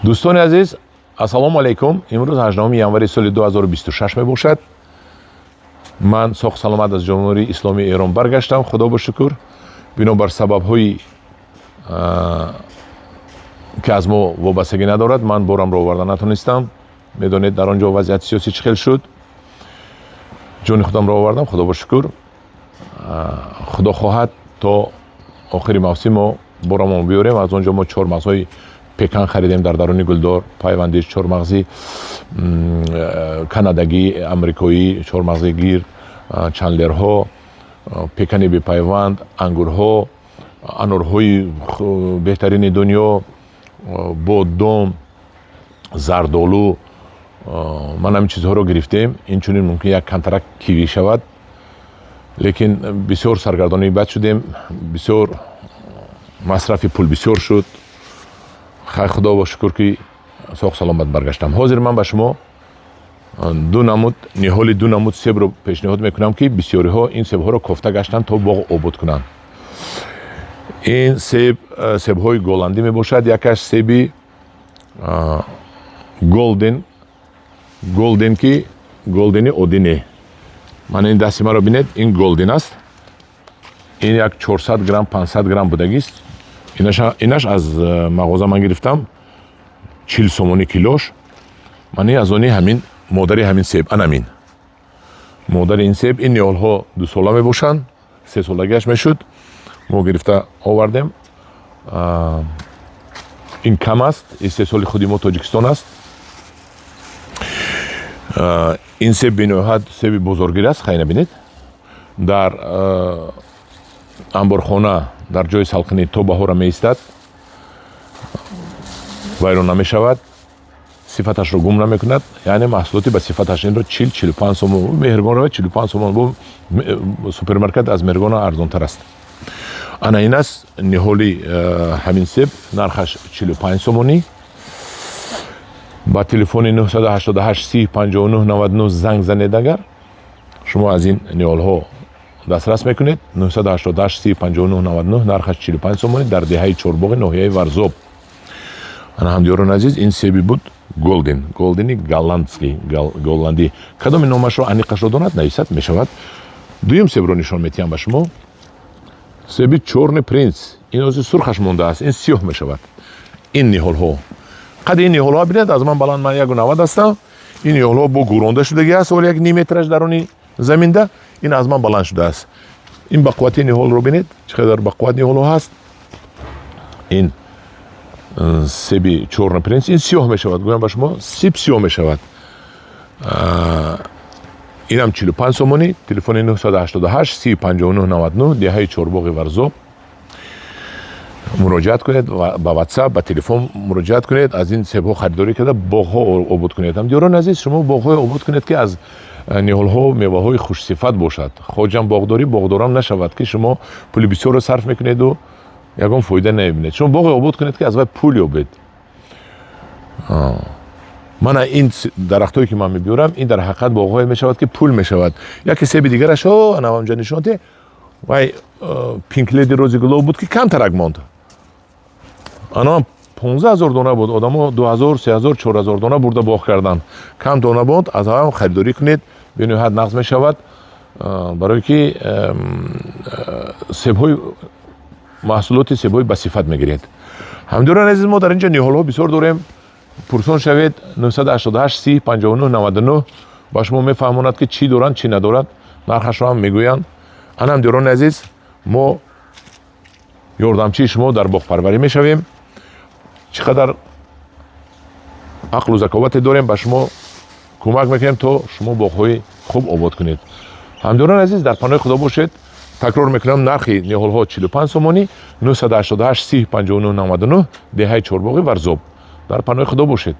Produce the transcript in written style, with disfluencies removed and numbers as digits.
Дӯстони азиз, ассалому алайкум. Имрӯз 18 январи соли 2026 мебошад. Ман соғ саломат аз Ҷумҳурии Исломии Эрон баргаштам, худо ба шукр. Бинобар сабабҳои, ки аз мо вобастагӣ надорад, ман борамро оварда натонистам. Медонед, дар он ҷо вазъияти сиёсӣ чӣ хел шуд. Ҷони худамро овардам, худо ба шукр. Худо хоҳад, то охири мавсим мо борамон биёрем. Аз он ҷо мо чормағзҳои пекан харидем, дар даруни гулдор пайвандиш, чормағзи канадагӣ, амрикоӣ, чормағзи гир, чандлерҳо, пекани бепайванд, ангурҳо, анорҳои беҳтарини дунё, бодом, зардолу, ман ҳамин чизҳоро гирифтем. Инчунин мумкин як контракт киви шавад, лекин бисёр саргардонии бад шудем, бисёр масрафи пул бисёр шуд. Хай, худо ба шукр, ки соғ саломат баргаштам. Ҳозир ман ба шумо ду намуд ниҳоли, ду намуд себро пешниҳод мекунам, ки бисёриҳо ин себҳоро кофта гаштанд, то боғ обод кунанд. Ин себ себҳои голландӣ мебошад. Якаш себи Голден, Голден, ки Голдени оддӣ не. Ман ин дасти маро бинед, ин Голден аст. Ин як 400 грамм, 500 грамм будагист. Инаш аз мағоза ман гирифтам, 40 сомонӣ килош. Ман аз они ҳамин модари ҳамин себ, анамин модари ин себ. Ин ниҳолҳо дусола мебошанд, сесолагиаш мешуд, мо гирифта овардем. Ин кам аст, истеҳсоли худи мо, Тоҷикистон аст. Ин себ бениҳоят себи бозоргир аст. Хайна, бинед, дар анборхона, дар ҷои салқинӣ то баҳора меистад, вайрон намешавад, сифаташро гум намекунад, яъне маҳсулоти ба сифаташ. Инро 40-45 сомон, Меҳргон равад, 45 сомон, бо супермаркет аз Меҳргона арзонтар аст. Ана ин аст ниҳоли ҳамин себ, нархаш 45 сомонӣ. Ба телефони 988 30 59 99 занг занед, агар шумо аз ин ниҳолҳо дастрас мекунед. 988 30 59 99, нархаш 45 сомонӣ, дар деҳаи Чорбоғи ноҳияи Варзоб. Ана, ҳамдиёрони азиз, ин себи буд Голден, Голдени голландский, голландӣ. Кадоми номашро аниқашро донад, нависад мешавад. Дуюм себро нишон метиҳам ба шумо, себи Чёрный принц. Ин ози сурхаш мондааст, ин сиёҳ мешавад. Ин ниҳолҳо, қади ин ниҳолҳо бинед, аз ман баланд, ман 1,90 ҳастам. Ин ниҳолҳо бо гӯронда шудагӣ аст, вале як ним метраш даруни заминда. Ин аз ман баланд шудааст. Ин бақуввати ниҳолро бинед, чӣ қадар бақувват ниҳолҳо ҳаст. Ин себи Чёрный принц, ин сиёҳ мешавад, гӯям ба шумо, сиб сиёҳ мешавад. Инам 45 сомонӣ. Телефони 988 30 59 99, деҳаи Чорбоғи Варзоб. Муроҷиат кунед ба WhatsApp, ба телефон муроҷиат кунед, аз ин себҳо харидорӣ карда, боғҳо обод кунед. Ҳамдиёрони азиз, шумо боғҳое обод кунед, ки аз ниҳолҳо меваҳои хушсифат бошад. Хоҷам боғдорӣ боғдорам нашавад, ки шумо пули бисёрро сарф мекунеду ягон фоида намебинед. Шумо боғе обод кунед, ки аз вай пул ёбед. Мана ин дарахтое, ки ман мебиёрам, ин дар ҳақиқат боғҳое мешавад, ки пул мешавад. Яке себи дигараш, ана онҷа нишон де, вай Пинк Леди, Рози Глоб буд, ки камтарак монд. Ана 15 000 дона буд, одамо 2000, 3000, 4000 дона бурда боғ карданд, кам дона монд. Аз ҳам харидорӣ кунед, бениҳоят нағз мешавад, барое ки себҳои, маҳсулоти себҳои ба сифат мегиред. Ҳамдиёрони азиз, мо дар инҷо ниҳолҳо бисёр дорем. Пурсон шавед, 988 30 59 99, ба шумо мефаҳмонад, ки чӣ доранд, чӣ надорад, нархашро ҳам мегӯянд. Ана, ҳамдиёрони азиз, мо ёрдамчии шумо дар боғпарварӣ мешавем. Чӣ қадар ақлу заковате дорем, ба шумо кӯмак мекунем, то шумо боғҳои хуб обод кунед. Ҳамдиёрони азиз, дар паноҳи Худо бошед. Такрор мекунам, нархи ниҳолҳо 45 сомонӣ, 988 30 59 99, деҳаи Чорбоғи Варзоб. Дар паноҳи Худо бошед.